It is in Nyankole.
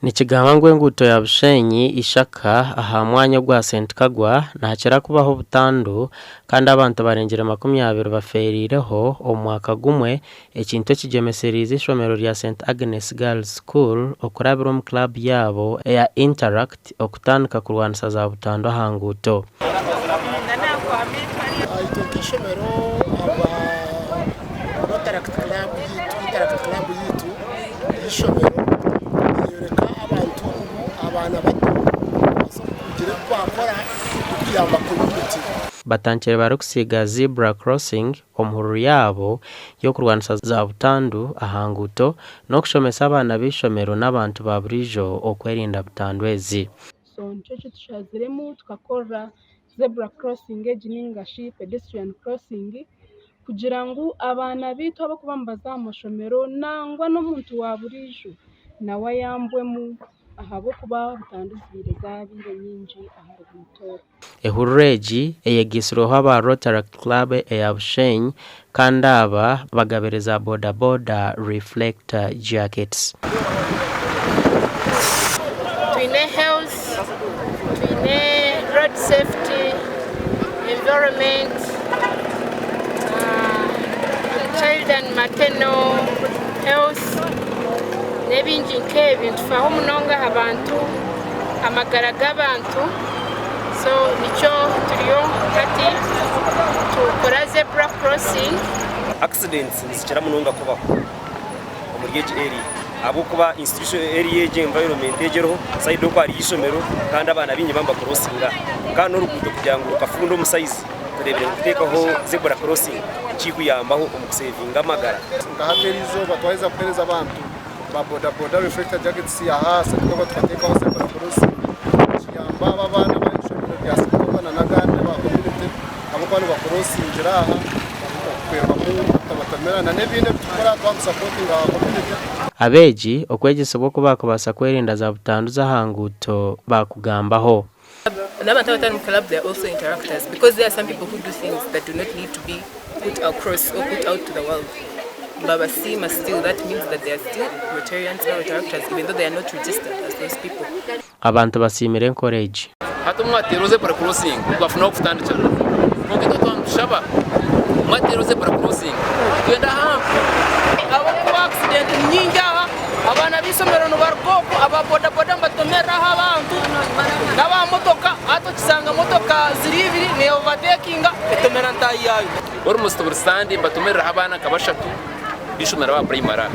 Nikigambwa ngu enguuto ya Bushenyi, Ishaka aha mwanya ogwa St Kagwa nihakira kubaho butandu kandi abantu barengire 20 bafeereireho omu mwaka gumwe ekintu ekigyemesereize eishomero rya St Agnes Girls School okurabira omu club yaabo eya Interact okutandika kurwanisa za butandu aha nguuto. Itwe nk'eishomero aba Rotaract Club yaitu, Interact Club yaitu y'eishomero neeyoreka abantu ngu abaana bato nibabaasa kugira ebi baakora okuyamba community. Batandikire barikusiiga Zebra Crossing omu hururu yaabo y'okurwanisa za butandu aha nguuto n'okushomesa abaana b'eishomero n'abantu ba buriijo okwerinda butandu ezi. So nikyo eki tushaziremu tukakora zebra crossing egi ninga shi pedestrian crossing kugira ngu abaana baitu abarikuba nibaza aha mashomero nangwa n'omuntu wa buriijo nawe ayambwemu ahabw'okuba butandu zibaire zaabaire nyingi aha ruguuto oru. Ehururu egi eyegaitsirweho aba Rotaract Club eya Bushenyi kandi aba bagabire za boda boda reflector jackets. Twine health, twine road safety, environment, child and maternal health n'ebingi nk'ebyo. Nitufaho munonga aha bantu, amagara g'abantu so nikyo turiyo hati nitukora zebra crossing. Accidents nizikira munonga kubaho omuri egi area ahabw'okuba institution area egi environment egi eriho side oku hariyo eishomero kandi abaana baingi baba nibakurosinga aha kandi n'oruguuto kugira ngu rukafunda omu size tureebire ngu kuteekaho zebra crossing nikikuyambaho omu kusevinga amagara. Nka hati eriizooba twaheza kuheereza abantu ba boda boda reflector jackets aha Ssekitogo tukateekaho zebra crossing kiyamba abo abaana ab'aha ishomero rya Ssekitogo na n'agandi aba community ahabw'okuba nibakurosingira aha okuhwerwamu kutabatamira na n'ebindi ebi turikukora twakusapotinga aba community. Abeegi okwegyesibwa oku baakubaasa kwerinda za butandu z'aha nguuto baakugambaho. N'abantu abatari mu club they are also interactors because there are some people who do things that do not need to be put across or put out to the world. Babasiima still that means that they are still Rotarians or Rotaractors even though they are not registered as those people. Abantu basiimire enkora egi. Hati obu mwateeraho zebra crossing twafuna ah'okutandikira. Kwonka itwe twaba nitushaba mwateeraho zebra crossing nitwenda hamp. Ahabw'okuba accident ni nyingi aha, abaana b'eishomero nibaruga okwo, aba bodaboda nibatomereraho abantu n'aba motoka, hati okishanga motoka ziri ibiri ne overtakinga etomera ntaahi yaayo. Almost buri Sunday mbatomereraho abaana nka bashatu b'eishomero aba primary aha.